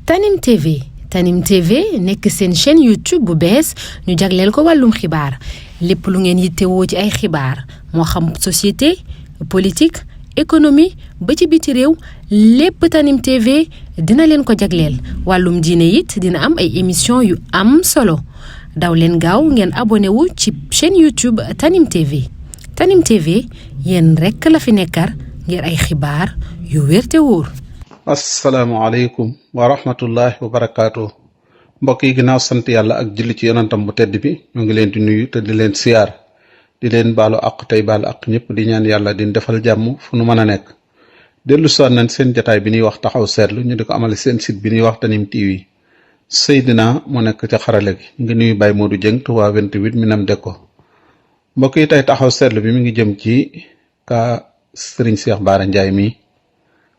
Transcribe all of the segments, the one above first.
Tanim TV Tanim TV nekk seen chaîne YouTube bu bees ñu jagleel ko wàllum xibaar lépp lu ngeen yittewoo ci ay xibaar moo xam société politique économie ba ci biti réew lépp Tanim TV dina leen ko jagleel wàllum diine it dina am ay émission yu am solo daw leen gaaw ngeen abonné wu ci chaîne YouTube Tanim TV Tanim TV yéen rekk la fi nekkar ngir ay xibaar yu wér te wóor. asalaamaaleykum wa rahmatullahi wa barakaatu mbokk yi ginnaaw sant yàlla ak julli ci yonantam bu tedd bi ñoo ngi leen di nuyu te di leen siyaar di leen baalu àq tey baalu àq ñëpp di ñaan yàlla di defal jàmm fu nu mën a nekk dellu soon nañ seen jataay bi ñuy wax taxaw seetlu ñu di ko amale seen site bi ñuy wax Tanim TV Seydina mu nekk ca xarale gi ngi nuyu Baye Modou Dieng Touba 28 Minam Deko mbokk yi tey taxaw seetlu bi mi ngi jëm ci ka Serigne Cheikh Bara Ndiaye mi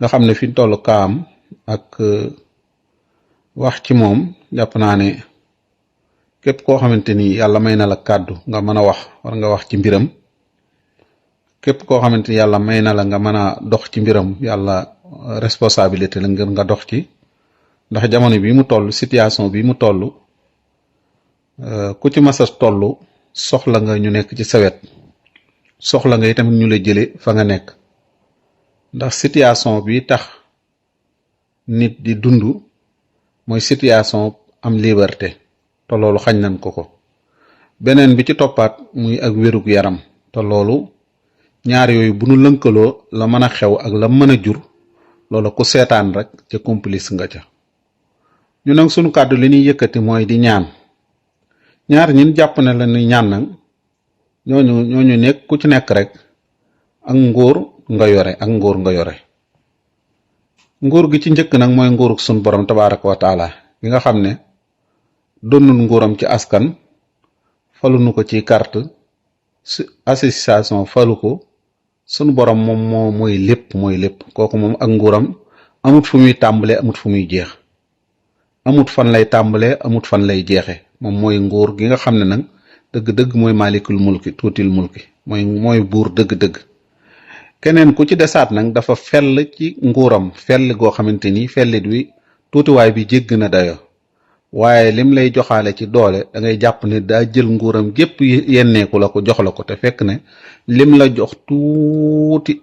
nga xam ne fi ñu toll kaam ak wax ci moom jàpp naa ne képp koo xamante ni yàlla may na la kàddu nga mën a wax war nga wax ci mbiram képp koo xamante ni yàlla may na la nga mën a dox ci mbiram yàlla responsabilité la ngir nga dox ci ndax jamono bi mu toll situation bi mu toll ku ci masa toll soxla nga ñu nekk ci sawet soxla nga itamit ñu la jële fa nga nekk ndax situation bi tax nit di dund mooy situation am liberté te loolu xañ nañ ko beneen bi ci toppaat muy ak wérug yaram te loolu ñaar yooyu bu nu lënkaloo la mën a xew ak la mën a jur loolu ku seetaan rek ca complice nga ca ñu nag sunu kàddu li ñuy yëkkati mooy di ñaan ñaar ñin jàpp ne la ni ñaan nag ñooñu nekk ku ci nekk rek ak nguur nga yore ak nguur nga yore nguur gi ci njëkk nag mooy nguuruk sun borom tabaraka wa taala gi nga xam ne donnul nguuram ci askan falunu ko ci carte association falu ko sunu borom moom mooy lépp kooku moom ak nguuram amut fu muy tàmbalee amut fu muy jeex amut fan lay tàmbalee amut fan lay jeexe moom mooy nguur gi nga xam ne nag dëgg-dëgg mooy maalikul mulki tuutil mulki mooy buur dëgg-dëgg keneen ku ci desaat nag dafa fell ci nguuram fell goo xamante ni fellit wi tuutiwaay bi jégg na dayo waaye lim lay joxaale ci doole da ngay jàpp ne daa jël nguuram gépp yenneeku la ko jox la ko te fekk ne lim la jox tuuti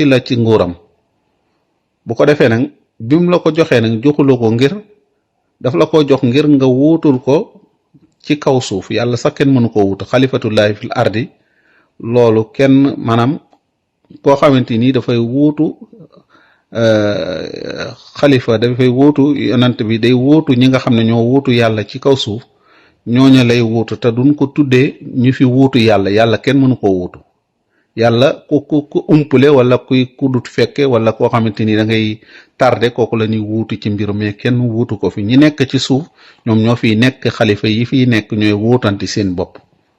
la ci nguuram bu ko defee nag bim la ko joxee nag joxula ko ngir daf la ko jox ngir nga wuutul ko ci kaw suuf yàlla sax kenn mënu ko wut xalifatullahi fil ardi loolu kenn maanaam koo xamante ni dafay wuutu xalifa dafay wuutu yonant bi day wuutu ñi nga xam ne ñoo wuutu yàlla ci kaw suuf ñooñu lay wuutu te duñ ko tuddee ñu fi wuutu yàlla kenn mënu koo wuutu yàlla ku umpule wala kuy kudut fekke wala koo xamante ni da ngay tardé kooku la ñuy wuutu ci mbir mais kenn wuutu ko fi ñi nekk ci suuf ñoom ñoo fiy nekk xalifa yi fiy nekk ñooy wuutanti seen bopp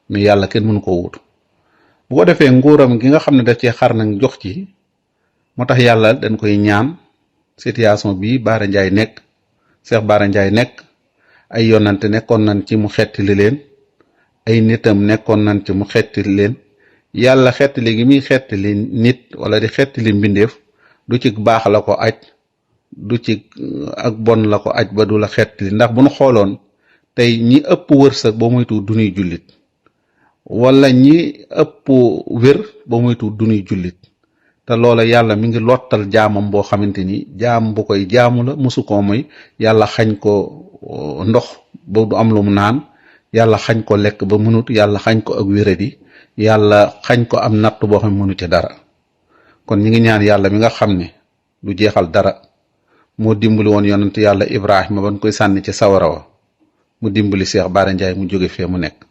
mais yàlla kenn mënu koo wuutu bu ko defee nguuram gi nga xam ne da cee xar nag jox ci moo tax yàlla dañ koy ñaan situation bi Bara Ndiaye nekk Cheikh Bara Ndiaye nekk ay yonante nekkoon nañ ci mu xettali leen ay nitam nekkoon nañ ci mu xettali leen yàlla xettali gi muy xettali nit wala di xettali mbindeef du ci baax la ko aj du ci ak bon la ko aj ba du la xettali ndax bu nu xooloon tey ñi ëpp wërsëg ba moytu du ñuy jullit wala ñi ëpp wér ba moytu du ñuy jullit te loola yàlla mi ngi lottal jaamam boo xamante ni jaam bu koy jaamu la mosu koo moy yàlla xañ ko ndox ba du am lu mu naan yàlla xañ ko lekk ba mënut yàlla xañ ko ak wéradi yàlla xañ ko am natt boo xam ne mënu ci dara kon ñi ngi ñaan yàlla mi nga xam ne du jeexal dara moo dimbali woon yonent yàlla Ibrahima ban koy sànni ci sawara wa mu dimbali Cheikh Bara Ndiaye mu jóge fee mu nekk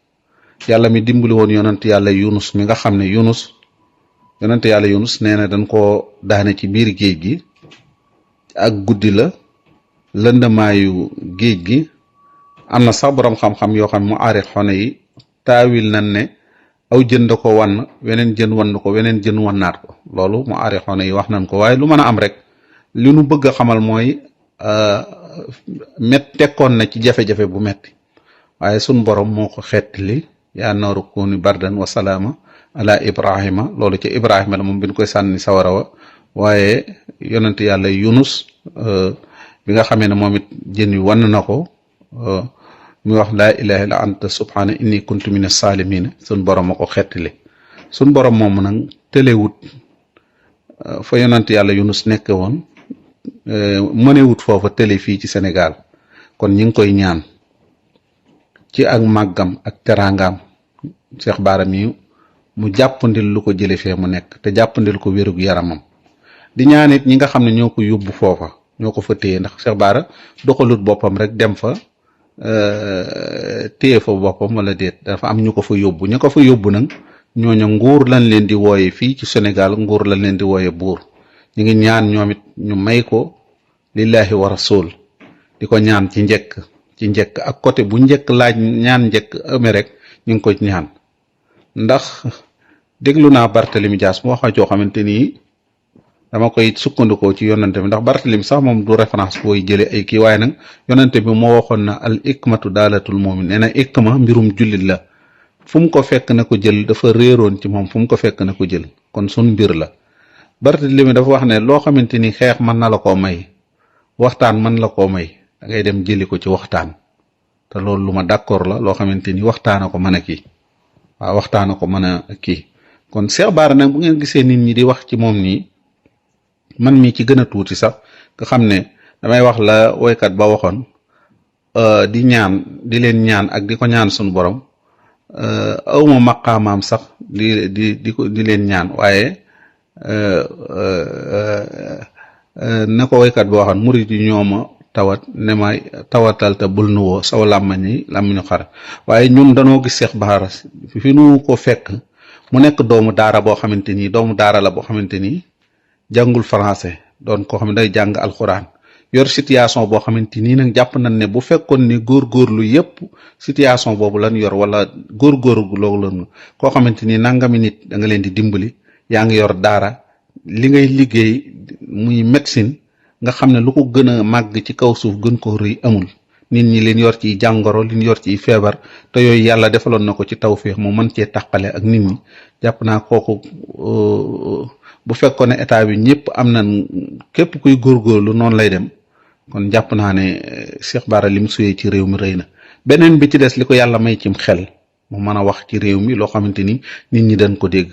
yàlla mi dimbali woon yonent yàlla Yunus mi nga xam ne yonent yàlla Yunus nee na dañ koo daane ci biir géej gi ak guddi la lëndamaayu géej gi am na sax boroom xam-xam yoo xam mu aarix xone yi taawil nañ ne aw jën da ko wann weneen jën wann ko weneen jën wannaat ko loolu mu aarix xone yi wax nañ ko waaye lu mën a am rek li nu bëgg a xamal mooy tekkoon na ci jafe-jafe bu metti waaye sun borom moo ko xettali yaa naaru kuuni bardan wa salaama ala Ibrahima loolu ci Ibrahima la moom bi ñu koy sànni sawara wa waaye yonent yàlla Yunus bi nga xamee ne moom it jën wi wan na ko muy wax laa ilaha illa anta subhana inni kuntu mina salimina sun borom a ko xettali sun borom moom nag tëlewut fa yonant yàlla Yunus nekk woon mënewut foofa tële fii ci Sénégal kon ñi ngi koy ñaan ci ak màggam ak teraangaam Cheikh Bara mi mu jàppandil lu ko jële fee mu nekk te jàppandil ko wérug yaramam di ñaanit ñi nga xam ne ñoo ko yóbbu foofa ñoo ko fa téye ndax Cheikh Bara doxalut boppam rek dem fa téye fa boppam wala déet dafa am ñu ko fa yóbbu ñu ko fa yóbbu nag ñooñu nguur lañ leen di wooye fii ci Sénégal nguur lañ leen di wooye buur ñu ngi ñaan ñoom it ñu may ko lillahi wa rasul di ko ñaan ci njëkk ak côté bu njëkk laaj ñaan njëkk amee rek ñu ngi ko ñaan ndax déglu naa Barthélemy Dias mu wax joo xamante ni dama koy sukkandikoo ci yonante bi ndax Barthélemy sax moom du référence booy jëlee ay kii waaye nag yonante bi moo waxoon na al ikmatu daalatul mu'min nee na ikma mbirum jullit la fu mu ko fekk na ko jël dafa réeroon ci moom fu mu ko fekk na ko jël kon sun mbir la Barthélemy dafa wax ne loo xamante ni xeex mën na la koo may waxtaan mën la koo may da ngay dem jëli ko ci waxtaan te loolu lu ma d'accord la loo xamante ni waxtaana ko mën a kii waaw waxtaana ko mën a kii kon Cheikh Bara nag bu ngeen gisee nit ñi di wax ci moom nii man mi ci gën a tuuti sax nga xam ne damay wax la woykat ba waxoon di ñaan di leen ñaan ak di ko ñaan suñu borom awma maqaamaam sax di leen ñaan waaye na ko woykat ba waxoon murid yi ñooma tawat ne ma tawatal te bul nu woo saw làmmañ yi làmmiñu xar waaye ñun danoo gis Cheikh Bara fi nu ko fekk mu nekk doomu daara boo xamante ni doomu daara la boo xamante ni jàngul français doon koo xam ne day jàng alxuraan yor situation boo xamante nii nag jàpp nañ ne bu fekkoon ni góorgóorlu yépp situation boobu lan yor wala góorgóorlu loolu lan koo xamante ni nangami nit da nga leen di dimbali yaa ngi yor daara li ngay liggéey muy médecine nga xam ne lu ko gën a màgg ci kaw suuf gën ko rëy amul nit ñi leen yor ci jàngoro leen yor ci feebar te yooyu yàlla defaloon na ko ci tawféex mu mën cee tàqale ak nit ñi jàpp naa kooku bu fekkoon ne état bi ñëpp am na képp kuy góorgóorlu noonu lay dem kon jàpp naa ne Cheikh Bara lim suyee ci réew mi rëy na beneen bi ci des li ko yàlla may cim xel mu mën a wax ci réew mi loo xamante ni nit ñi dañ ko dégg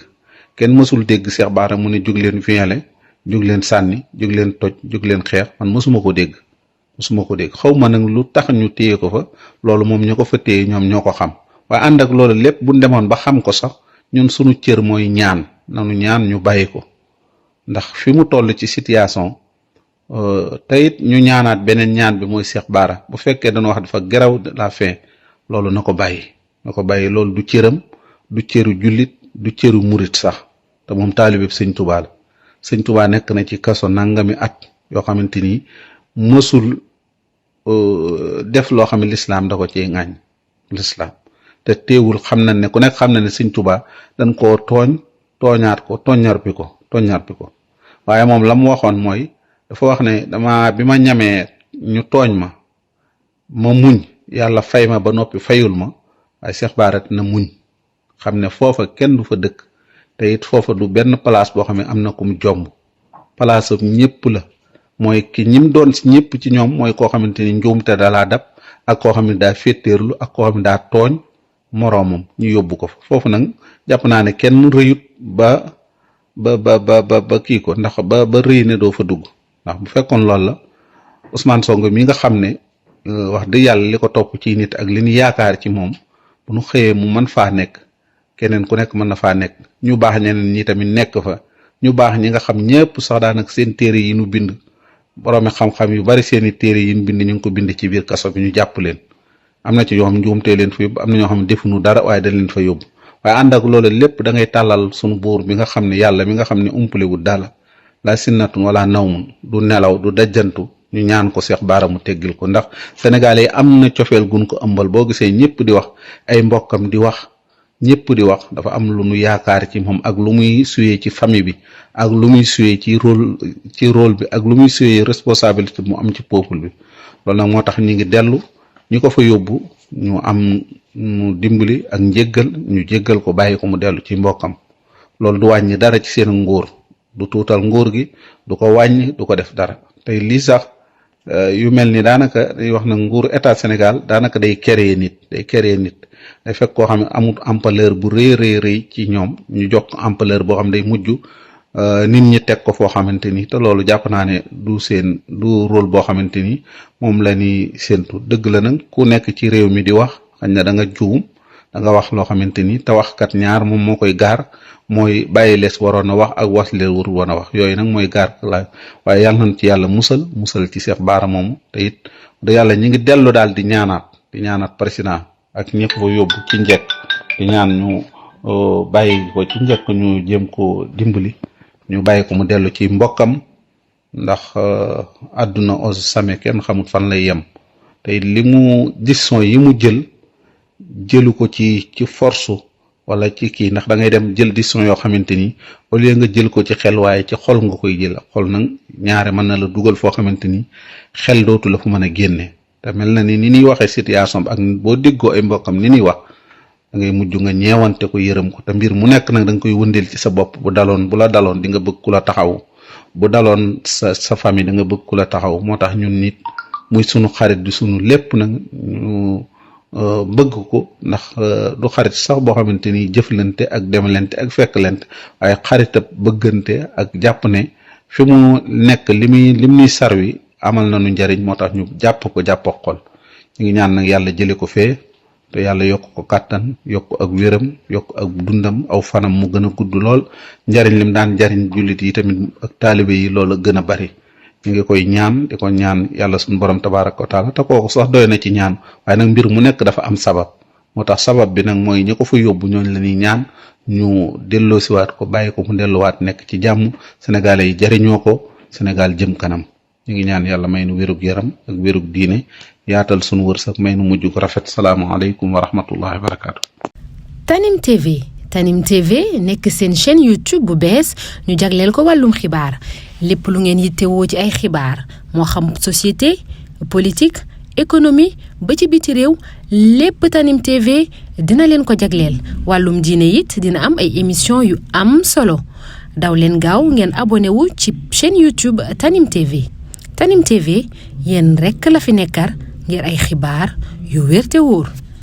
kenn mësul dégg Cheikh Bara mu ne jóg leen violé jóg leen sànni jóg leen toj jóg leen xeex man mësuma ko dégg xaw ma nag lu tax ñu téye ko fa loolu moom ñu ko fa téye ñoom ñoo ko xam waaye ànd ak loolu lépp bu demoon ba xam ko sax ñun sunu cër mooy ñaan nanu ñaan ñu bàyyi ko ndax fi mu toll ci situation te it ñu ñaanaat beneen ñaan bi mooy Cheikh Bara bu fekkee dañu wax dafa grève de la faim loolu na ko bàyyi loolu du cëram du cëru jullit du cëru murit sax te moom taalibe sëñ Tuubaa la sëñ Tuubaa nekk na ci kaso nangami at yoo xamante ni mësul def loo xam ne lislaam da ko ci ŋaañ lislaam te teewul xam na ne ku nekk xam na ne sëñ Tuubaa dañ koo tooñaat ko toññar bi ko waaye moom la mu waxoon mooy dafa wax ne bi ma ñamee ñu tooñ ma muñ yàlla fay ma ba noppi fayul ma waaye Cheikh Bara na muñ xam ne foofa kenn du fa dëkk te it foofa du benn place boo xam ne am na ku mu jomb place am ñëpp la mooy ki ñim doon si ñëpp ci ñoom mooy koo xamante ni njuumte da laa dab ak koo xam ne daa féeteerlu ak koo xam ne daa tooñ moroomam ñu yóbbu ko fa foofu nag jàpp naa ne kenn rëyut ba kii ko ndax ba rëy ne doo fa dugg ndax bu fekkoon loolu la Ousmane Sonko mi nga xam ne wax dëgg yàlla li ko topp ci nit ak li ñu yaakaar ci moom bu nu xëyee mu mën faa nekk keneen ku nekk mën na faa nekk ñu baax ñeneen ñi tamit nekk fa ñu baax ñi nga xam ñëpp sax daanaka seen téere yi nu bind boroomi xam-xam yu bari seeni téere yi nu bind ñu ngi ko bind ci biir kaso bi ñu jàpp leen am na ci yoo xam njuumtee leen fa yóbbu am na ñoo xam ne defuñu dara waaye dañ leen fa yóbbu waaye ànd ak loolu lépp da ngay tàllal sunu buur bi nga xam ne yàlla mi nga xam ne umpalewul dala la sinnatun wala nawmun du nelaw du dajjantu ñu ñaan ko Cheikh Bara mu teggil ko ndax sénégalais yi am na cofeel gun ko ëmbal boo gisee ñëpp di wax ay mbokkam di wax ñëpp di wax dafa am lu nu yaakaar ci moom ak lu muy suyee ci famille bi ak lu muy suyee ci rôle bi ak lu muy suyee responsabilité mu am ci peuple bi loolu nag moo tax ñu ngi dellu ñi ko fa yóbbu ñu am mu dimbali ak njéggal ñu jéggal ko bàyyi ko mu dellu ci mbokkam loolu du wàññi dara ci seen nguur du tuutal nguur gi du ko wàññi du ko def dara tey lii sax yu mel ni daanaka day wax na nguur état Sénégal daanaka day créer nit day fekk koo xam ne amul ampleur bu rëy ci ñoom ñu jox ampleur boo xam ne day mujj nit ñi teg ko foo xamante ni te loolu jàpp naa ne du rôle boo xamante ni moom la ni séentu dëgg la nag ku nekk ci réew mi di wax xañ na da nga juum da nga wax loo xamante ni te waxkat ñaar moom moo koy gaar mooy bàyyi lees waroon a wax ak was lees warul woon a wax yooyu nag mooy gaar la waaye yàlla nañ ci yàlla musal ci Cheikh Bara moomu te it da yàlla ñi ngi dellu daal di ñaanaat président ak ñëpp ba yóbbu ci njëkk di ñaan ñu bàyyi ko ci njëkk ñu jéem ko dimbali ñu bàyyi ko mu dellu ci mbokkam ndax àdduna os same kenn xamut fan lay yem te li mu décision yi mu jëlu ko ci force wala ci kii ndax da ngay dem jël décision yoo xamante ni au lieu nga jël ko ci xel waaye ci xol nga koy jël xol nag ñaare mën na la dugal foo xamante ni xel dootu la fu mën a génne te mel na ni ñuy waxee situation bi ak boo déggoo ay mbokkam ni ñuy wax da ngay mujj nga ñeewante ko yërëm ko te mbir mu nekk nag da nga koy wëndeel ci sa bopp bu la daloon di nga bëgg ku la taxaw bu daloon sa famille da nga bëgg ku la taxaw moo tax ñun nit muy sunu xarit di sunu lépp nag ñu bëgg ko ndax du xarit sax boo xamante ni jëflante ak demalante ak fekkalante waaye xarita bëggante ak jàpp ne fi mu nekk lim ñuy sarwi amal na nu njariñ moo tax ñu jàpp xol ñu ngi ñaan nag yàlla jële ko fee te yàlla yokk ko kàttan yokk ak wéram yokk ak dundam aw fanam mu gën a gudd lool njariñ lim daan njariñ jullit yi tamit ak taalibe yi loolu a gën a bari ñu ngi koy ñaan di ko ñaan yàlla suñu borom tabaraka wa taala te kooku sax doy na ci ñaan waaye nag mbir mu nekk dafa am sabab moo tax sabab bi nag mooy ñi ko fa yóbbu ñooñu la ñuy ñaan ñu delloosiwaat ko bàyyi ko mu delluwaat nekk ci jàmm sénégalais yi jariñoo ko Sénégal jëm kanam ñu ngi ñaan yàlla may nu wérug yaram ak wérug diine yaatal sunu wërsëg may nu mujj ko rafet salaamaaleykum wa rahmatullahi wa barakaatu. Tanim TV nekk seen chaîne YouTube bu bees ñu jagleel ko wàllum xibaar lépp lu ngeen yittewoo ci ay xibaar moo xam société politique économie ba ci biti réew lépp Tanim TV dina leen ko jagleel wàllum diine it dina am ay émission yu am solo daw leen gaaw ngeen abonné wu ci chaîne YouTube Tanim TV yéen rekk la fi nekkar ngir ay xibaar yu wér te wóor